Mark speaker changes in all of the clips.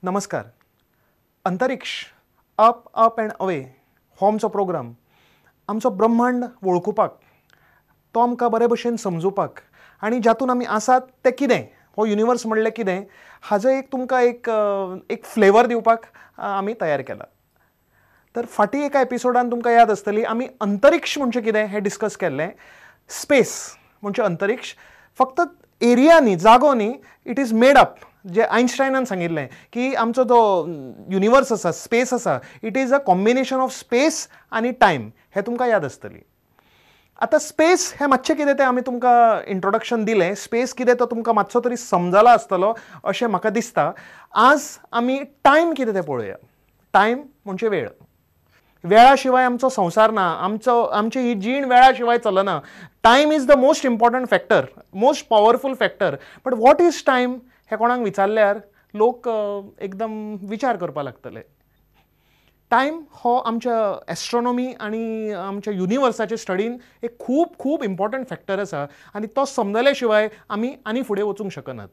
Speaker 1: नमस्कार. अंतरिक्ष up up and away हो आमचो प्रोग्राम आमचो ब्रह्मांड वळखुपाक, तो आमकां बरे भशेन समजुपाक आनी जातून आमी आसात तें कितें, हो युनिवर्स म्हणलें कितें हाजो एक तुमकां एक एक फ्लेवर दिवपाक आमी तयार केला. तर फाटीं एका एपिसोडान तुमकां याद आसतली आमी अंतरिक्ष म्हणजे कितें हें डिस्कस केल्लें. स्पेस म्हणजे अंतरिक्ष फक्त एरिया न्ही, जागो न्ही, it is made up. जे आयन्स्टायनान सांगिल्लें की आमचो जो युनिवर्स आसा, स्पेस आसा, it is a combination of space आनी टायम, हें तुमकां याद आसतली. आतां स्पेस हें मातशें कितें तें आमी तुमकां इंट्रोडक्शन दिलें. स्पेस कितें तो तुमकां मातसो तरी समजला आसतलो अशें म्हाका दिसता. आज आमी टायम कितें तें पळोवया. टायम म्हणजे वेळ. वेळा शिवाय आमचो संवसार ना, आमचो आमची ही जीण वेळा शिवाय चलना. Time is the most important factor, most powerful factor. But what is time हें कोणाक विचारल्यार लोक एकदम विचार करपाक लागतले. टायम हो आमच्या एस्ट्रोनॉमी आनी आमच्या युनिवर्साचे स्टडीन एक खूब खूब इम्पॉर्टंट फॅक्टर आसा आनी तो समजल्या शिवाय आमी आनी फुडें वचूंक शकनात.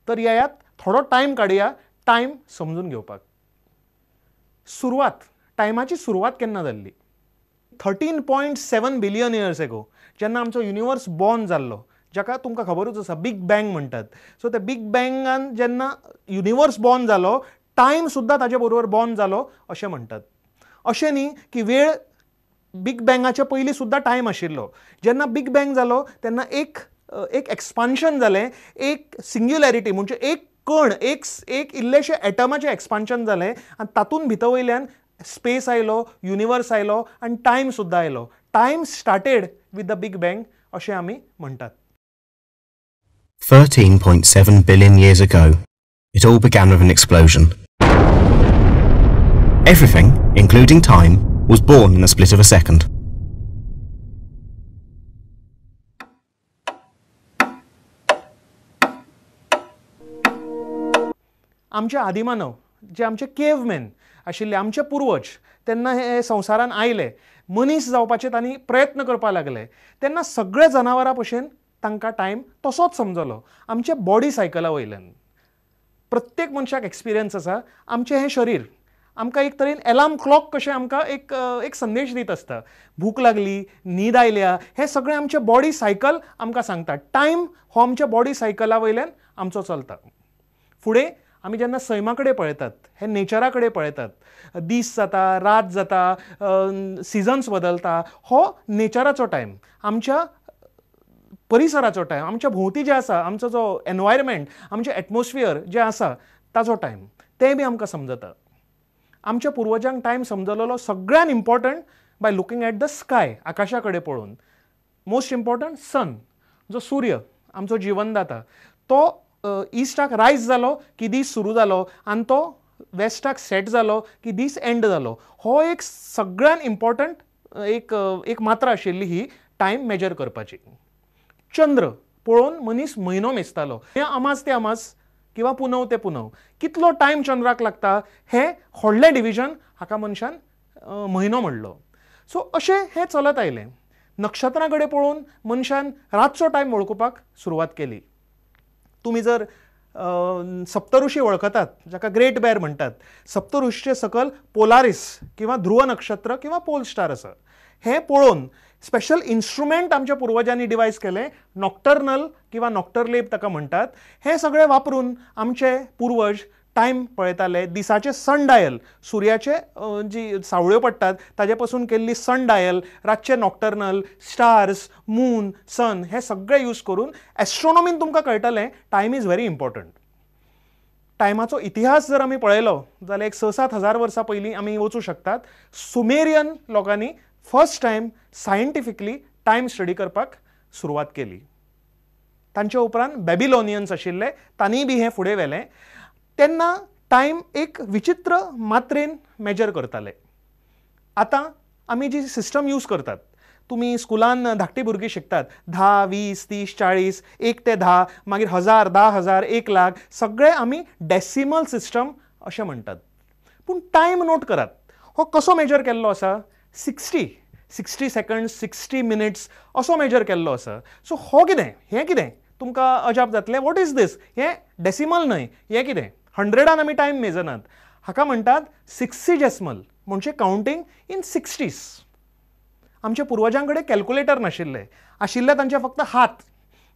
Speaker 1: तर येयात थोडो टायम काडया टायम समजून घेवपाक. सुरवात, टायमाची सुरवात केन्ना जाल्ली? 13.7 बिलियन इयर्स एगो, जेन्ना आमचो युनिवर्स बॉर्न जाल्लो, जाका तुमकां खबरूच आसा बिग बँग म्हणटात. सो त्या बिग बँगान जेन्ना युनिवर्स बॉर्न जालो, टायम सुद्दां ताजे बरोबर बॉर्न जालो अशें म्हणटात. अशें न्ही की वेळ बिग बँगाच्या पयलीं सुद्दां टायम आशिल्लो. जेन्ना बिग बँग जालो तेन्ना एक एक एक्सपान्शन जालें, एक सिंग्युलॅरिटी म्हणजे एक कण, एक एक इल्लेशें एटमाचें एक्सपान्शन जालें आनी तातूंत भितर वयल्यान स्पेस आयलो, युनिवर्स आयलो आनी टायम सुद्दां आयलो. Time started with the big bang अशें आमी म्हणटात.
Speaker 2: 13.7 billion years ago, it all began with an explosion. Everything, including time, was born in the split of a second.
Speaker 1: आमचे आदिमानव जे आमचे केवमॅन आशिल्ले, आमचे पूर्वज, तेन्ना हे संवसारान आयले, मनीस जावपाचे तांणी प्रयत्न करपाक लागले. तेन्ना सगळे जनावरां भशेन तांकां टायम तसोच समजलो. आमच्या बॉडी सायकला वयल्यान प्रत्येक मनशाक एक्सपिरियन्स आसा. आमचें हें शरीर आमकां एक तरेन एलार्म क्लॉक कशें आमकां एक एक संदेश दीत आसता. भूक लागली, न्हीद आयल्या, हें सगळें आमचें बॉडी सायकल आमकां सांगता. टायम हो आमच्या बॉडी सायकला वयल्यान आमचो चलता. फुडें आमी जेन्ना सैमा कडेन पळयतात, हे नेचरा कडेन पळयतात, दीस जाता, रात जाता, सिजन्स बदलता, हो नेचराचो टायम, आमच्या परिसराचो टायम, आमच्या भोंवती जें आसा, आमचो जो एनवायरमेंट, आमचें एटमॉस्फियर जें आसा ताजो टायम, तें बी आमकां समजता. आमच्या पुर्वजांक टायम समजलेलो सगळ्यान important by looking at the sky, आकाशा कडेन पळोवन. मोस्ट इम्पॉर्टंट सन, जो सूर्य आमचो जिवनदाता, तो इस्टाक रायज जालो की दीस सुरू जालो आनी तो वेस्टाक सेट जालो की दीस एंड जालो. हो एक सगळ्यान इम्पॉर्टंट एक एक मात्रा आशिल्ली ही टायम मेजर करपाची. चंद्र पळोवन मनीस म्हयनो मेजतालो. हें अमास ते अमास किंवा पुनव ते पुनव, कितलो टायम चंद्राक लागता हें व्हडलें डिविजन हाका मनशान म्हयनो म्हणलो. सो अशें हें चलत आयलें. नक्षत्रां कडेन पळोवन मनशान रातचो टायम वळखुपाक सुरवात केली. तुमी जर सप्तऋषी वळखतात, जाका ग्रेट बेर म्हणटात, सप्तऋषीचे सकल पोलारिस किंवा ध्रुव नक्षत्र किंवा पोल स्टार आसा. हें पळोवन स्पेशल इन्स्ट्रुमेंट आमच्या पुर्वजांनी डिवायज केलें, नॉक्टर्नल किंवा नॉक्टरलेब ताका म्हणटात. हें सगळें वापरून आमचे पुर्वज टायम पळयताले. दिसाचे सन डायल, सुर्याचे जी सावळ्यो पडटात ताजे पसून केल्ली सन डायल, रातचे नॉक्टर्नल, स्टार्स, मून, सन, हे सगळे यूज करून एस्ट्रोनॉमीन तुमकां कळटलें टायम is very important. टायमाचो इतिहास जर आमी पळयलो जाल्यार एक 6-7 हजार वर्सां पयलीं आमी वचूं शकतात. सुमेरियन लोकांनी first time scientifically time study करपाक सुरवात केली. तांच्या उपरांत बॅबिलोनियन्स आशिल्ले, तांणी बी हें फुडें व्हेलें. तेन्ना टायम एक विचित्र मात्रेन मेजर करताले. आतां आमी जी सिस्टम यूज करतात, तुमी स्कुलान धाकटी भुरगीं शिकतात, 10, 20, 30, 40, 1 ते 10, मागीर 1000, 10,000, 1 लाख, सगळे आमी डेसिमल सिस्टम अशें म्हणटात. पूण टायम नोट करात, हो कसो मेजर केल्लो आसा? 60, 60 सेकंड्स, 60 मिनिट्स असो मेजर केल्लो आसा. सो हो कितें, हें कितें तुमकां अजाप जातलें, what is these? हें डेसिमल न्हय, हें कितें? हंड्रेडान आमी टायम मेजनात. हाका म्हणटात सिक्सिजेस्मल, म्हणजे कावंटींग इन सिक्स्टीज. आमच्या पुर्वजां कडेन कॅल्कुलेटर नाशिल्ले, आशिल्ले तांचे फक्त हात.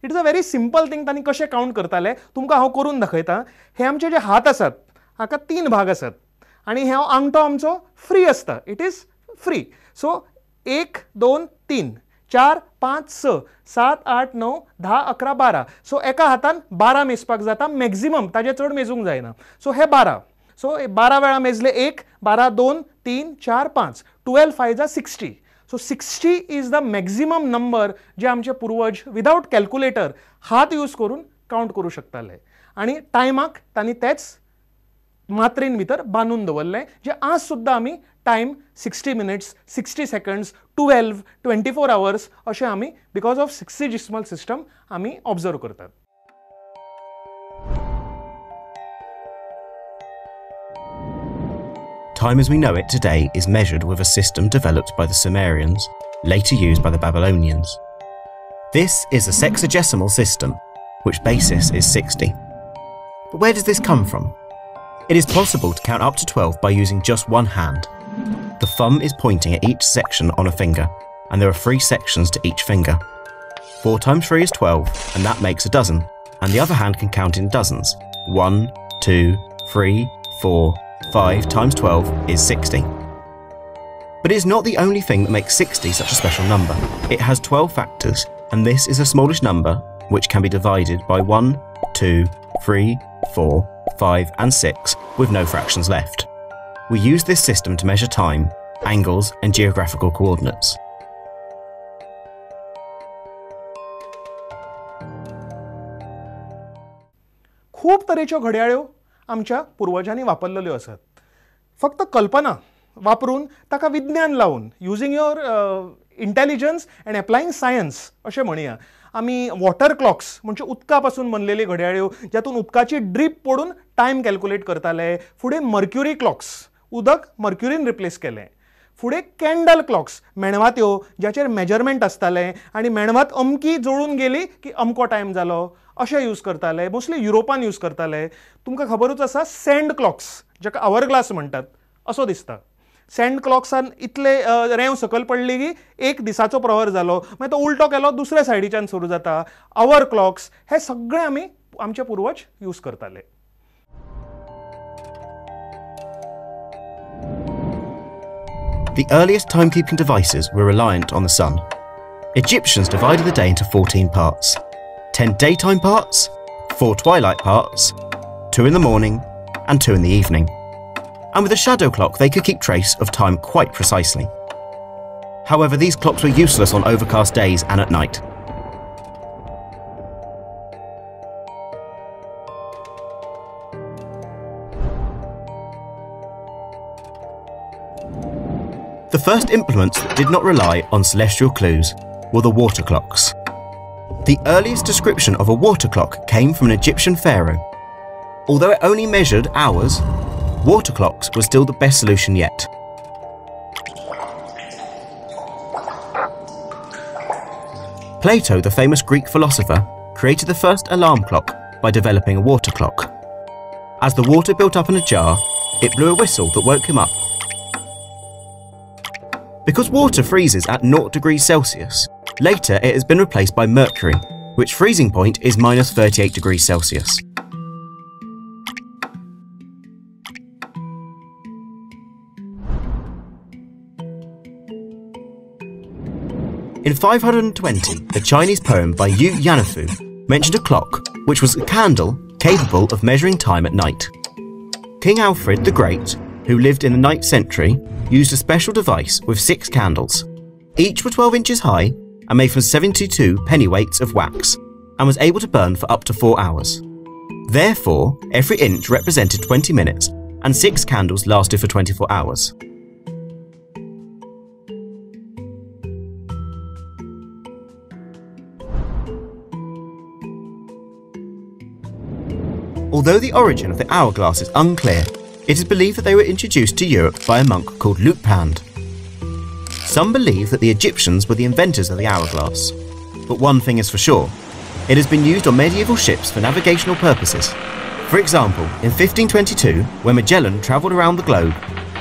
Speaker 1: It is a very simple thing. तांणी कशें कावंट करताले तुमकां हांव करून दाखयता. हे आमचे जे हात आसात हाका 3 भाग आसात आनी हे आंगठो आमचो फ्री आसता, it is free. So 1 2 3 4 5 6 7 8 9 10 11 12. So एका हातान 12 मेजपाक जाता मॅक्झिमम, ताजे चड मेजूंक जायना. सो हे 12, सो 12 वेळा मेजले 1 12 2 3 4 5, 12 5 जा 60. So 60 is the maximum number जे आमचे पुर्वज विदावट कॅल्कुलेटर हात यूज करून कावंट करूं शकताले. आनी टायमाक तांणी तेच मात्रेन भितर बांदून दवरलें, जे आज सुद्दां आमी टायम 60 मिनिट्स, 60 सेकंड्स, 12, 24 आवर्स अशें आमी because of sexagesimal system आमी ऑब्जर्व करतात.
Speaker 2: Time as we know it today is measured with a system developed by the Sumerians, later used by the Babylonians. This is a sexagesimal system, which basis is 60. But where does this come from? It is possible to count up to 12 by using just one hand. The thumb is pointing at each section on a finger, and there are 3 sections to each finger. 4 times 3 is 12, and that makes a dozen, and the other hand can count in dozens. 1, 2, 3, 4, 5 times 12 is 60. But it's not the only thing that makes 60 such a special number. It has 12 factors, and this is the smallest number which can be divided by 1, 2, 3, 4, 5 and 6 with no fractions left. We use this system to measure time, angles and geographical coordinates.
Speaker 1: खूब तरेच्यो घड्याळ्यो आमच्या पुर्वजांनी वापरलेल्यो आसात. फक्त कल्पना वापरून ताका विज्ञान लावन, using your intelligence and applying science अशें म्हणया. आमी वॉटर क्लॉक्स म्हणजे उदका पासून बनलेली घड्याळ्यो ज्यातून उदकाची ड्रीप पडून टायम कॅल्कुलेट करताले. फुडें मर्क्युरी क्लॉक्स, उदक मर्क्युरीन रिप्लेस केलें. फुडें कॅन्डल क्लॉक्स, मेणवात्यो ज्याचेर मेजरमेंट आसतालें आनी मेणवात अमकी जळून गेली की अमको टायम जालो अशें यूज करताले. मोस्टली युरोपान यूज करताले. तुमकां खबरूच आसा सँड क्लॉक्स जाका our glass म्हणटात असो दिसता. सँड क्लॉक्सान इतले रेंव सकयल पडली की एक दिसाचो प्रहर जालो, मागीर तो उलटो केलो दुसऱ्या सायडीच्यान सुरू जाता. Our clocks हे सगळे आमी आमचे पुर्वज यूज करताले.
Speaker 2: The earliest timekeeping devices were reliant on the sun. Egyptians divided the day into 14 parts. 10 daytime parts, 4 twilight parts, 2 in the morning and 2 in the evening. And with a shadow clock they could keep trace of time quite precisely. However, these clocks were useless on overcast days and at night. The first implements that did not rely on celestial clues were the water clocks. The earliest description of a water clock came from an Egyptian pharaoh. Although it only measured hours, water clocks were still the best solution yet. Plato, the famous Greek philosopher, created the first alarm clock by developing a water clock. As the water built up in a jar, it blew a whistle that woke him up. Because water freezes at 0 degrees Celsius, later it has been replaced by mercury, which freezing point is minus 38 degrees Celsius. In 520, a Chinese poem by Yu Yanafu mentioned a clock, which was a candle capable of measuring time at night. King Alfred the Great, who lived in the 9th century, used a special device with 6 candles. Each were 12 inches high and made from 72 pennyweights of wax, and was able to burn for up to 4 hours. Therefore, every inch represented 20 minutes, and 6 candles lasted for 24 hours. Although the origin of the hourglass is unclear, it is believed that they were introduced to Europe by a monk called Luitpand. Some believe that the Egyptians were the inventors of the hourglass. But one thing is for sure, it has been used on medieval ships for navigational purposes For example, in 1522, when Magellan travelled around the globe,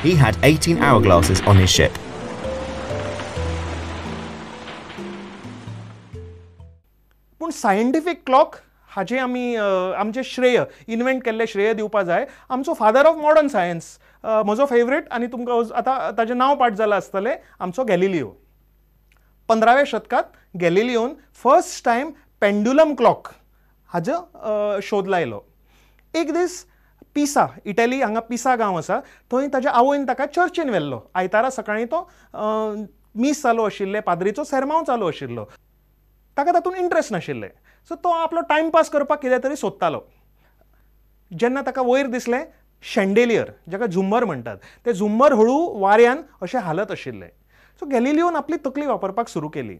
Speaker 2: he had 18 hourglasses on his ship.
Speaker 1: पूण scientific clock हाचें आमी आमचें श्रेय invent केल्लें श्रेय दिवपा जाय आमचो फादर ऑफ मॉडर्न सायन्स, म्हजो फेवरेट आनी तुमकां आतां ताजें नांव पाठ जालां आसतलें, आमचो गॅलिलियो. 15व्या शतकांत गॅलिलियोन फर्स्ट टायम पेंड्युलम क्लॉक हाजो शोध लायलो. एक दीस पिसा, इटली हांगा पिसा गांव आसा, थंय ताज्या आवयन ताका चर्चीन व्हेल्लो. आयतारा सकाळीं तो मीस चालू आशिल्लें, पाद्रीचो सेरमांव चालू आशिल्लो. ताका तातूंत इंट्रस्ट नाशिल्लें, सो तो आपलो टायमपास करपाक कितें तरी सोदतालो. जेन्ना ताका वयर दिसलें शेंडेलियर, जाका झुंबर म्हणटात, तें झुंबर हळू वाऱ्यान अशें हालत आशिल्लें. सो गॅलिलियोन आपली तकली वापरपाक सुरू केली.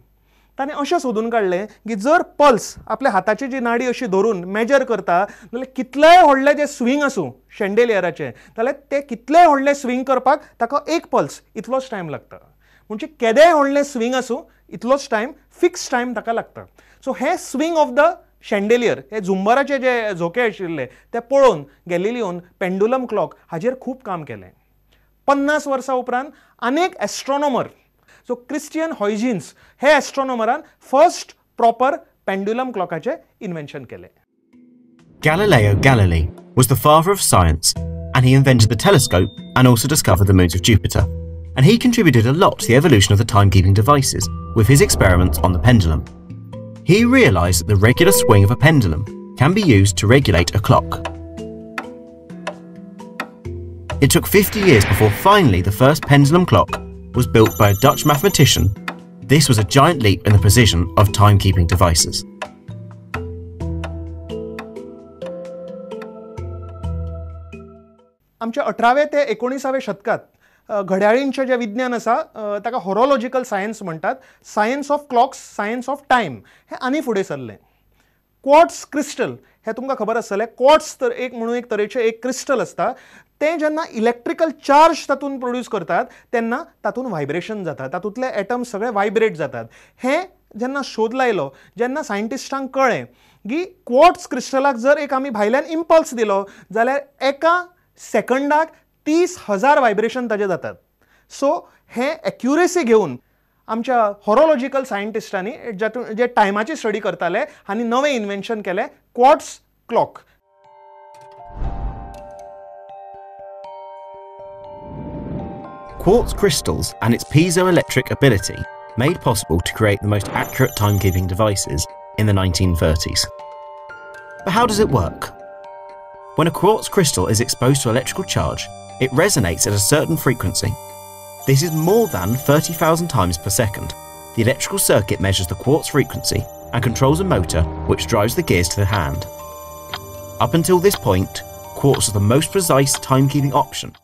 Speaker 1: ताणें अशें सोदून काडलें की जर पल्स आपल्या हाताची जी नाडी अशी धरून मेजर करता जाल्यार कितलेय व्हडले जे स्विंग आसूं शेंडेलियराचें, जाल्यार ते कितलेय व्हडले स्विंग करपाक ताका एक पल्स इतलोच टायम लागता. म्हणजे केदेय व्हडलें स्विंग आसूं इतलोच टायम, फिक्स टायम ताका लागता. सो हें स्विंग ऑफ the chandelier, हे झुंबराचे जे झोके आशिल्ले ते पळोवन गॅलिलियोन पेंडुलम क्लॉक हाजेर खूब काम केलें. 50 वर्सां उपरांत अनेक एस्ट्रॉनॉमर, सो क्रिस्टियन हॉयजिन्स हे एस्ट्रॉनॉमरान फर्स्ट प्रॉपर पेंडुलम क्लॉकाचें इन्वेन्शन केलें.
Speaker 2: Galileo Galilei was the father of science and he invented the telescope and also discovered the moons of Jupiter. And he contributed a lot to the evolution of the timekeeping devices with his experiments on the pendulum. He realised that the regular swing of a pendulum can be used to regulate a clock. It took 50 years before finally the first pendulum clock was built by a Dutch mathematician. This was a giant leap in the precision of timekeeping devices.
Speaker 1: आमच्या 18व्या ते 19व्या शतकात घड्याळींचें जें विज्ञान आसा ताका होरोलॉजिकल science म्हणटात. Science of clocks, science of time हें आनी फुडें सरलें. क्वॉर्ट्स क्रिस्टल हें तुमकां खबर आसतलें. क्वॉर्ट्स तर एक म्हणून एक तरेचें एक क्रिस्टल आसता, तें जेन्ना इलेक्ट्रिकल चार्ज तातूंत प्रोड्यूस करतात तेन्ना तातूंत व्हायब्रेशन जाता, तातूंतले एटम्स सगळे व्हायब्रेट जातात. हें जेन्ना शोध लायलो, जेन्ना सायंटिस्टांक कळ्ळें की क्वॉर्ट्स क्रिस्टलाक जर एक आमी भायल्यान इम्पल्स दिलो जाल्यार एका सेकंडाक 30,000 व्हायब्रेशन ताजे जातात. सो हें एक्युरेसी घेवन आमच्या होरोलॉजिकल सायंटिस्टांनी जातूंत जे टायमाची स्टडी करताले आनी नवें इन्वेन्शन केलें क्वॉर्ट्स clock.
Speaker 2: Quartz crystals and its piezoelectric ability made possible to create the most accurate timekeeping devices in the 1930s. But how does it work? When a quartz crystal is exposed to electrical charge, it resonates at a certain frequency. This is more than 30,000 times per second. The electrical circuit measures the quartz frequency and controls a motor which drives the gears to the hand. Up until this point, quartz was the most precise timekeeping option.